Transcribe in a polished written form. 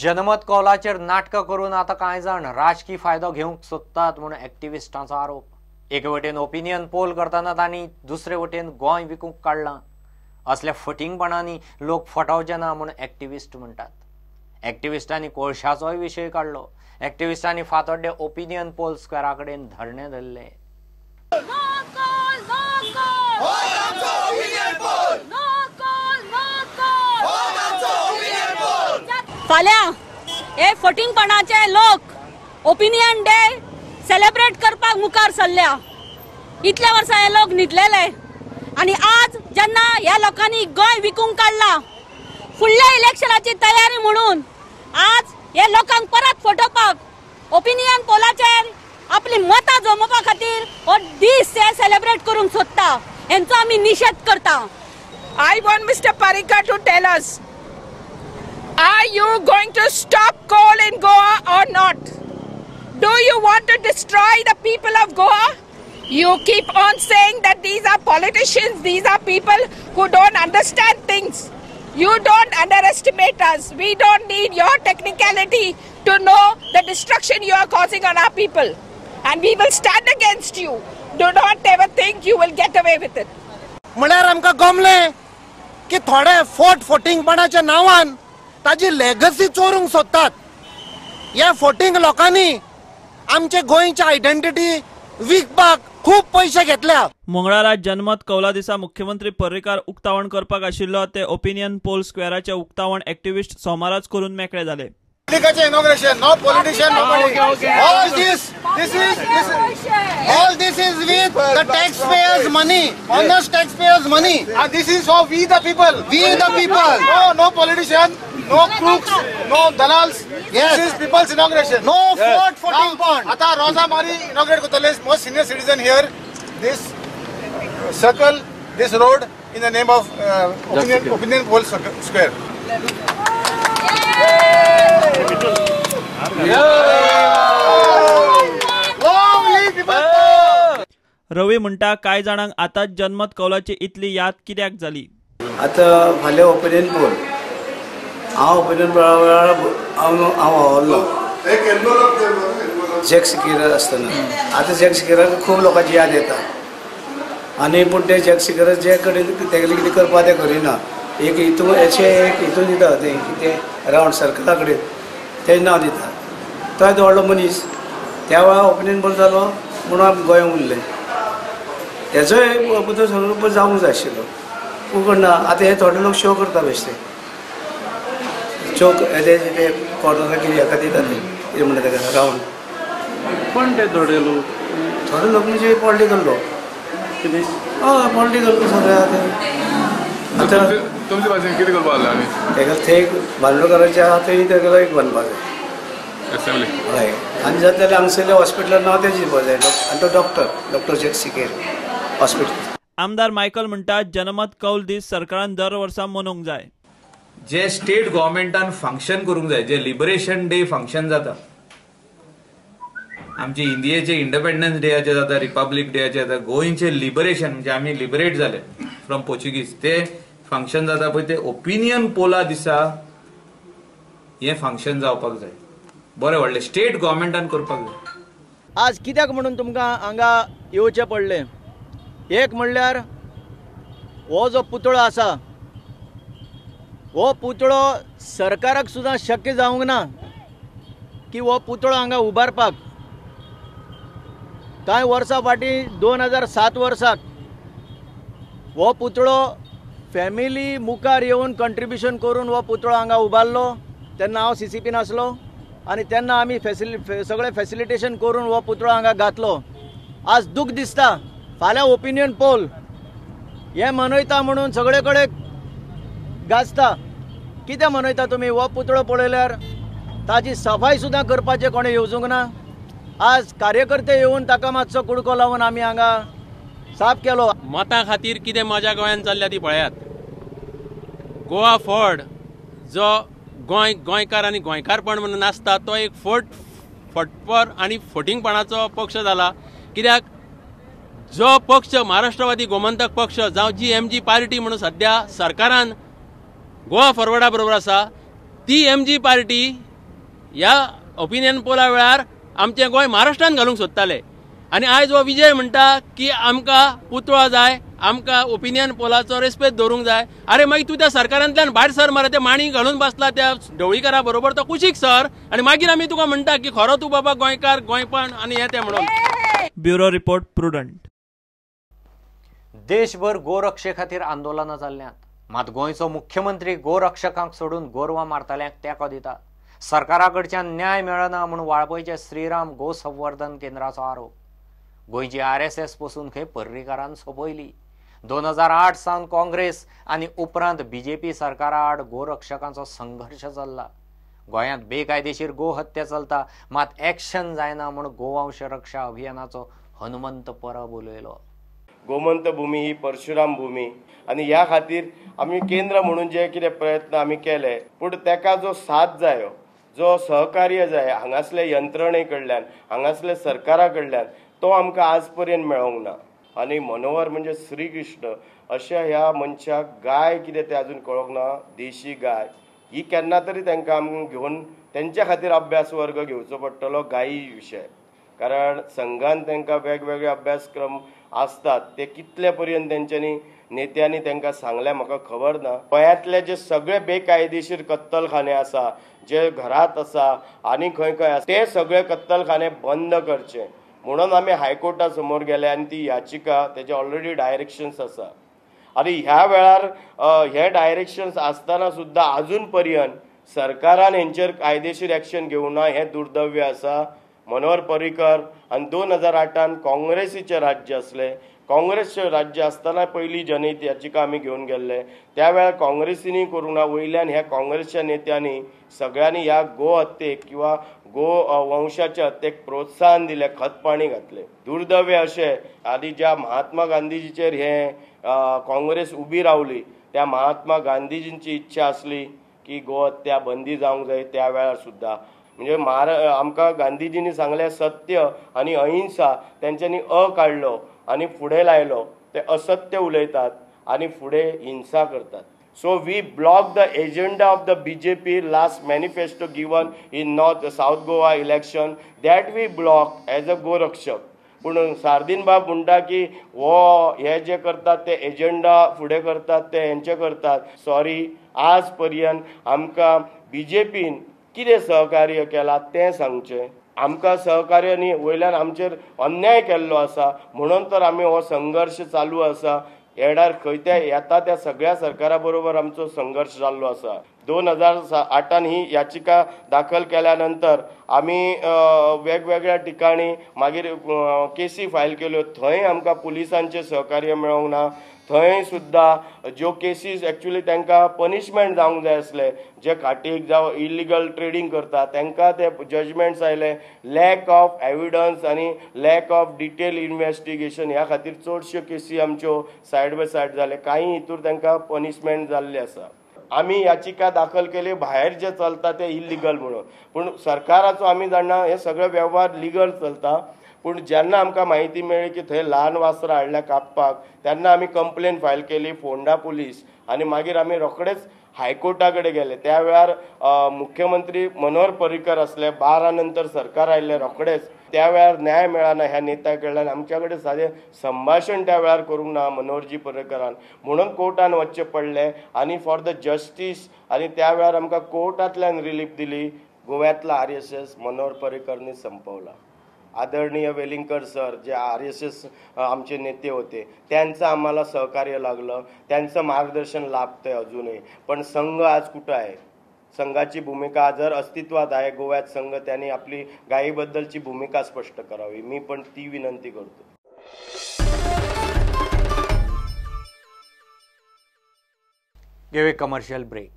जनमत कौलाचेर नाटकां करून आतां कांय जाण राजकी फायदो घेवंक सोदतात म्हूण एक्टिविस्टांचो आरोप. एके वटेन ओपिनियन पोल करतना तांणी दुसरे वटेन गोंय विकूंक काडलां. असल्या फटींगपणांनी लोक फटोवचे ना म्हूण एक्टिविस्ट म्हणटात. एक्टिविस्टांनी कोळशाचोय विशय काडलो. एक्टिविस्टांनी फातोड्डे ओपिनियन पोल स्क्वेरा कडेन धरणे धरले. फाल्यां हे फटींगपणाचे लोक ओपिनियन डे सेलिब्रेट करपाक मुखार सरल्या. इतल्या वर्सां हे लोक न्हिदलेले आनी आज जेन्ना ह्या लोकांनी गोंय विकूंक काडला फुडल्या इलेक्शनाची तयारी म्हणून आज हे लोकांक परत फटोवपाक ओपिनियन पोलाचेर आपली मतां जमोवपा खातीर हो दीस हे सेलिब्रेट करूंक सोदता. हेंचो आमी निशेध करता. I want Mister Parrikar to tell us, are you going to stop coal in Goa or not? Do you want to destroy the people of Goa? You keep on saying that these are politicians, these are people who don't understand things. You don't underestimate us. We don't need your technicality to know the destruction you are causing on our people. And we will stand against you. Do not ever think you will get away with it. म्हळ्यार आमकां गमलें की थोडे फोट फोटिंगपणाच्या नांवान ताजी legacy चोरूंक सोदतात. ह्या फोटिंग लोकांनी आमचे गोंयची आयडेंटिटी विकपाक खूब पयशे घेतल्या. मंगळारा जनमत कौला दिसा मुख्यमंत्री पर्रीकार उक्तावण करपाक आशिल्लो ते ओपिनियन पोल स्क्वेराचे उक्तावण एक्टिविस्ट सोमाराच करून मेकळे जाले. Inauguration, no politician, nobody. All this, this is, this, all this is with the taxpayers' money, honest taxpayers' money. And this is for we the people. We the people. No, no politician, no crooks, no dalals. Yes. This is people's inauguration. No fort fourteen pond. Ata Rosa Mari inaugurate Kotale, most senior citizen here. This circle, this road, in the name of opinion poll square. Ravi म्हणटा कांय जाणांक आतांच जनमत कौलाची इतली याद कित्याक जाली. आतां फाल्यां ओपिनियन पोल, हांव ओपिनियन पोला वेळार हांव वावरलो जॅक सिकेरा आसतना. आतां जॅक सिकेराक खूब लोकांची याद येता आनी पूण ते जॅक सिकेरा जे कडेन तेगेलें कितें करपा तें करिना. एक हितून अशें एक हितून दिता तें कितें रावंड सर्कला कडेन तें नांव दिता. तो येदो व्हडलो मनीस त्या वेळार ओपिनियन पोल जालो म्हणून आमी गोंयांत उरले. तेजोय पुतळो स्वरूप जावंक जाय आशिल्लो पूण ना. आतां हे थोडे लोक शो करता बेश्टे चोक ते कॉर्नराक कितें हेका दिता ते कितें म्हणटा तेका रावंड. कोण ते थोडे लोक? थोडे लोक म्हणजे पॉलिटिकल लोक. कितें? हय, पॉलिटिकल सगळे आतां. आतां तुमचे भाशेन कितें करपाक जाय आमी? तेका थंय बांदोडकाराचें आहा थंय तेका एक बांदपाक जाय एसेंब्ली. हय, आनी जाता जाल्यार हांगसरल्या हॉस्पिटलान नांव तेजें दिवपाक जाय. आनी तो डॉक्टर, डॉक्टर जॅक सिकेर हॉस्पिटल. आमदार मायकल म्हणटा जनमत कौल दीस सरकारान दर वर्सा मनोवंक जाय. जे स्टेट गव्हर्मेंटान फंक्शन करूंक जाय, जे लिबरेशन डे फंक्शन जाता आमचे इंडियेचे इंडिपेंडन्स डेयाचे जाता, रिपब्लीक डेयाचे जाता, गोंयचे लिबरेशन म्हणजे आमी लिबरेट जाले फ्रॉम पोर्चुगीज ते फंक्शन जाता पळय, ते ओपिनियन पोला दिसा हें फंक्शन जावपाक जाय. बरें व्हडलें स्टेट गव्हर्मेंटान करपाक जाय. आज कित्याक म्हणून तुमकां हांगा येवचें पडलें? एक म्हणल्यार हो जो पुतळो आसा हो पुतळो सरकाराक सुद्दां शक्य जावंक ना की हो पुतळो हांगा उबारपाक. कांय वर्सां फाटीं 2007 वर्साक हो पुतळो फॅमिली मुखार येवन कंट्रिब्युशन करून हो पुतळो हांगा उबारलो. तेन्ना हांव CCP नासलो आनी तेन्ना आमी सगळें फॅसिलिटेशन करून हो पुतळो हांगा घातलो. आज दूख दिसता फाल्यां ओपिनियन पोल हें मनयता म्हणून सगळे कडेन गाजता. कितें मनयता तुमी? हो पुतळो पळयल्यार ताजी सफाय सुद्दां करपाचें कोणें येवजूंक ना. आज कार्यकर्ते येवन ताका मातसो कुडको लावन आमी हांगा साफ केलो. मतां खातीर कितें मजा गोंयांत चल्ल्या ती पळयात. गोवा फॉर्ड जो गोंय गोंयकार आनी गोंयकारपण म्हणून नासता तो एक फटपर आनी फटींगपणाचो पक्ष जाला. कित्याक जो पक्ष महाराष्ट्रवादी गोमंतक पक्ष जावं जी MG party म्हणून सद्या सरकारान गोवा फॉरवर्डा बरोबर आसा ती MG party ह्या ओपिनियन पोला वेळार आमचें गोंय महाराष्ट्रान घालूंक सोदताले आनी आयज हो विजय म्हणटा की आमकां पुतळो जाय, आमकां ओपिनियन पोलाचो रेस्पेद दवरूंक जाय. अरे मागीर तूं त्या सरकारांतल्यान भायर सर मरे, ते माणी घालून बसला त्या ढवळीकारा बरोबर, तो कुशीक सर आनी मागीर आमी तुका म्हणटा की खरो तूं बाबा गोंयकार, गोंयपण आनी हें तें म्हणून. Bureau report, Prudent. देशभर गोरक्षे खातीर आंदोलनां चल्ल्यांत, मात गोंयचो मुख्यमंत्री गोरक्षकांक सोडून गोरवां मारतल्यांक तेंको दिता. सरकारा कडच्यान न्याय मेळना म्हूण वाळपयचे श्रीराम गोसंवर्धन केंद्राचो आरोप. गोंयची RSS पसून खंय पर्रीकारान सोंपयली. 2008 सावन काँग्रेस आनी उपरांत BJP सरकारा आड गोरक्षकांचो संघर्श चल्ला. गोंयांत बेकायदेशीर गोहत्या चलता, मात एक्शन जायना म्हूण गोवंश रक्षा अभियानाचो हनुमंत परब उलयलो. गोमंत भूमी ही परशुराम भूमी आनी ह्या खातीर आमी केंद्र म्हणून जे कितें प्रयत्न आमी केले, पूण तेका जो साथ जायो, जो सहकार्य जाय हांगासले यंत्रणे कडल्यान, हांगासले सरकारा कडल्यान, तो आमकां आज पर्यंत मेळोंक ना. आनी मनोहर म्हणजे श्रीकृष्ण अशा ह्या मनशाक गाय कितें तें अजून कळोंक ना. देशी गाय ही केन्ना तरी तांकां आमी घेवन तेंच्या खातीर अभ्यास वर्ग घेवचो पडटलो गायी विशय, कारण संघान तांकां वेगवेगळे अभ्यासक्रम आसतात, ते कितले पर्यंत तेंच्यांनी नेत्यांनी तांकां सांगलें म्हाका खबर ना. गोंयांतले जे सगळे बेकायदेशीर कत्तलखाने आसा, जे घरांत आसा आनी खंय खंय आसा, ते सगळे कत्तलखाने बंद करचे म्हणून आमी हायकोर्टा समोर गेले आनी ती याचिका तेजे ऑलरेडी डायरेक्शन्स आसा. आनी ह्या वेळार हे डायरेक्शन्स आसतना सुद्दां आजून पर्यंत सरकारान हेंचेर कायदेशीर एक्शन घेवना ना, हें दुर्दैव आसा. मनोहर पर्रीकर आनी 2008 काँग्रेसीचें राज्य आसलें, काँग्रेसचें राज्य आसतना पयली जनहित याचिका आमी घेवन गेल्ले, त्या वेळार काँग्रेसीनी करूंक ना. वयल्यान ह्या काँग्रेसच्या नेत्यांनी सगळ्यांनी ह्या गो हत्येक किंवा गो वंशाच्या हत्येक प्रोत्साहन दिलें, खतपाणी घातलें. दुर्दैव अशें आनी ज्या महात्मा गांधीजीचेर हें काँग्रेस उबी रावली, त्या महात्मा गांधीजींची इच्छा आसली की गो हत्या बंदी जावंक जाय. त्या वेळार सुद्दां म्हणजे आमकां गांधीजींनी सांगलें सत्य आनी अहिंसा, तेंच्यांनी अ काडलो आनी फुडें लायलो, ते असत्य उलयतात आनी फुडें हिंसा करतात. So we block the agenda of the BJP last manifesto given in North South Goa election, that we block as a गोरक्षक. पूण सार्दीन बाब म्हणटा की हो हे जे करतात ते एजेंडा फुडें करतात, ते हेंचे करतात. सॉरी, आज पर्यंत आमकां BJPन कितें सहकार्य केलां तें सांगचें. आमकां सहकार्य न्ही, वयल्यान आमचेर अन्याय केल्लो आसा, म्हणून तर आमी हो संघर्श चालू आसा. येणार खंय त्या येता त्या सगळ्या सरकारा बरोबर आमचो संघर्श जाल्लो आसा. 2008 ही याचिका दाखल केल्या नंतर आमी वेगवेगळ्या ठिकाणी मागीर केसी फायल केल्यो, थंय आमकां पुलिसांचें सहकार्य मेळोंक ना. थंय सुद्दां ज्यो केसीस एक्चुअली तांकां पनिशमेंट जावंक जाय आसले, जे खाटीक जावं इलिगल ट्रेडींग करता तांकां ते जजमेंट्स आयले. लॅक ऑफ एविडन्स आनी लॅक ऑफ डिटेल इन्वेस्टिगेशन ह्या खातीर चडश्यो केसी आमच्यो सायड बाय सायड जाले, कांय हितूर तांकां पनिशमेंट जाल्ले आसा. आमी याचिका दाखल केली भायर जे चलता ते इलिगल म्हणून, पूण सरकाराचो आमी जाणा हे सगळे वेव्हार लिगल चलता. पूण जेन्ना आमकां म्हायती मेळ्ळी की थंय ल्हान वासरां हाडल्या कापपाक, तेन्ना आमी कंप्लेन फायल केली फोंडा पुलीस आनी मागीर आमी रोखडेच हायकोर्टा कडेन गेले. त्या वेळार मुख्यमंत्री मनोहर पर्रीकर आसले, 12 नंतर सरकार आयिल्लें रोखडेच. त्या वेळार न्याय मेळना ह्या नेत्या कडल्यान, आमच्या कडेन सादें संभाशण त्या वेळार करूंक ना मनोहरजी पर्रीकरान, म्हणून कोर्टान वचचें पडलें आनी फॉर the justice. आनी त्या वेळार आमकां कोर्टांतल्यान रिलीफ दिली. गोव्यांतला RSS Manohar पर्रीकरनी संपवला. आदरणीय वेलिंगकर सर जे RSS आमचे नेते होते, त्यांचं आम्हाला सहकार्य लागलं, त्यांचं मार्गदर्शन लाभतंय अजूनही. पण संघ आज कुठं आहे? संघाची भूमिका जर अस्तित्वात आहे गोव्यात संघ, त्यांनी आपली गायीबद्दलची भूमिका स्पष्ट करावी, मी पण ती विनंती करतो. घेऊया कमर्शियल ब्रेक.